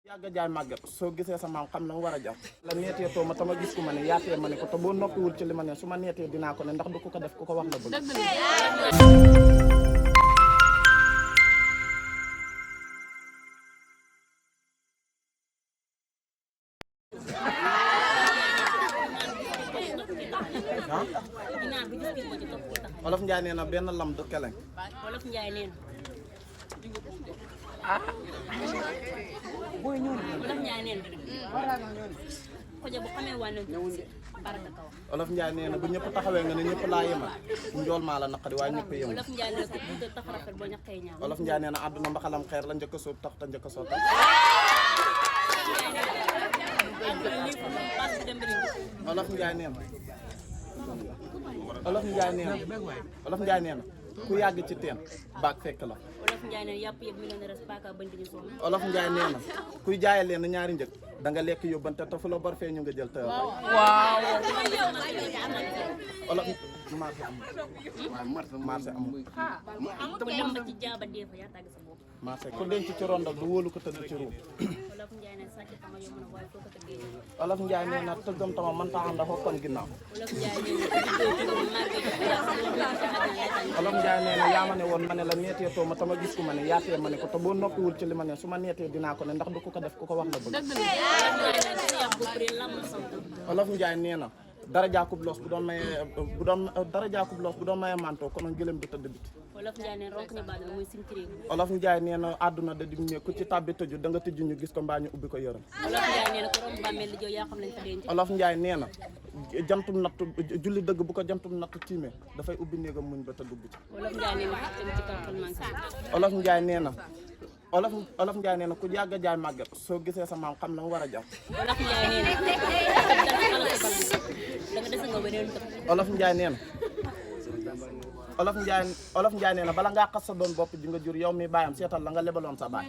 yàgga jaay màgget soo gisee sa maam xam na mu war a jar la neetee too ma tama gis ku ma ne yaatee ma ne ko te boo noppiwul ci li ma ne su ma neetee dinaa ko ne ndax du ko ko def ku ko wax la bëgg Olof Njaay nee na benn lam du keleng Olof Njaay nee na Olof Njaay nee na xoja bu xamee wàllu baraka kaw Olof Njaay nee na bu ñëpp taxawee nga ne ñëpp laa yemal njool maa la naqari waaye ñëpp yemal Olof Njaay nee na ku bëgg tax rafet boo ñaqee ñaaw Olof Njaay nee na àdduna mbaxalam xeer la njëkk a sóob tax te njëkk a sootal Olof Njaay nee na Olof Njaay nee na Olof Njaay nee na ku yàgg ci teen baag fekk la Olof Njaay nee na yàpp yëpp mi ngi res paaka bañ di ñu soom Olof Njaay nee na kuy jaayee leen ñaari njëg da nga lekk yóbbante te fu la bor fee ñu nga jël te waaw Olof marché amul ku dem ba ci jaaba dee fa yaa tàgg sa bopp marché ku denc ci rondal du wóolu ko tëdd ci ruum Olof Njaay nee na sàcc tama yomb na waaye foo ko tëggee Olof Njaay nee na tëggam tama mën taa ànd ak kon ginnaaw Olof Njaay nee na ku juddoo ci màggee ci Olof Njaay nee na yaa ma ne woon ma ne la neetee too ma tama gis ku ma ne yaatee ma ne ko te boo noppiwul ci li ma ne su ma neetee dinaa ko ne ndax du ko ko def ku ko wax la bëgg Olof Njaay nee na dara jaakub loos bu doon maye manto konoon gëlëm du tëdd biti Olof Njaay nee na ronk ni baag la muy simtiréegu Olof Njaay nee na àdduna da di ne ku ci tàbbi tëju da nga tëju ñu gis ko mbaa ñu ubbi ko yërëm Olof Njaay nee na ko romb bàmmeel li jow yaa xam lañ fa denc Olof Njaay nee na jantum natt julli dëgg bu ko jantum natt tiimee dafay ubbi néegam muñ ba te dugg ci Olof Njaay nee na xëccam ci kaw xel manqué Olof Njaay nee na Olof Njaay nee na ku yàgg jaay màgget soo gisee sa maam xam na mu war a jar Olof Njaay nee na da nga dese nga weneen tëb Olof Njaay nee na Olof Njaay nee na bala ngaa xas sa doon bopp ji nga jur yow mi baayam seetal la nga lebaloon sa baay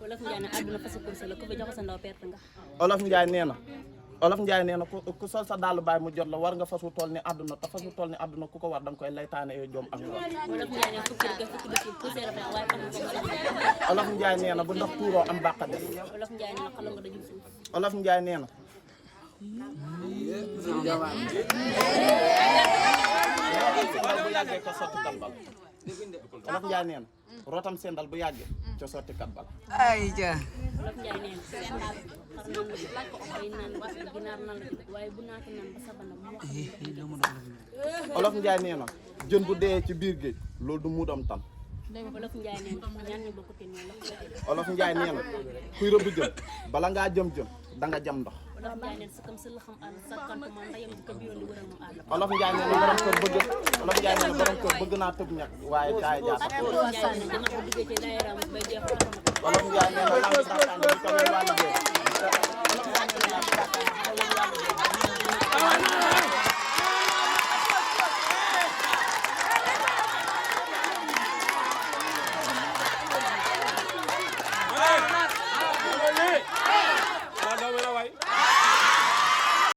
Olof Njaay nee na àdduna fasa kursa la ku fi jox sa ndaw perte nga Olof Njaay nee na ku sol sa dàllu baay mu jot la war nga fasu tool ni àdduna te fasu tool ni àdduna ku ko war danga koy laytaane ee joom ak ngor Olof Njaay nee na fukki bés yi poussé rafet waaye xam nga Olof Njaay nee na bu ndox tuuroo am bàqa des Olof Njaay nee na xalam nga dajul suuf Olof Njaay nee na bu yàggee ca sotti katbal Olof Njaay nee na rotam sendal bu yàggee ca sotti katbal ay ja Olof Njaay nee na seen daal xar naan la ay naan la ginaar naan la waaye bu naata naan ba sabana moo xam Olof Njaay nee na jën bu dee ci biir géej loolu du muudam tan Olof Njaay nee na ñaan ñu bokk te ñoo la Olof Njaay nee na kuy rëbb jën bala ngaa jëm da nga jam ndox Olof Njaay nee na sa kam sa la xam àll sa kantu man ndayam ci kër bi yoon di wëral moom àll Olof Njaay nee na borom kër bëgg Olof Njaay nee na borom kër bëgg naa tëb ñàkk waaye jaay jaata Olof Njaay nee na dama ko duggee ci daayiraam bay jeex Olof Njaay nee na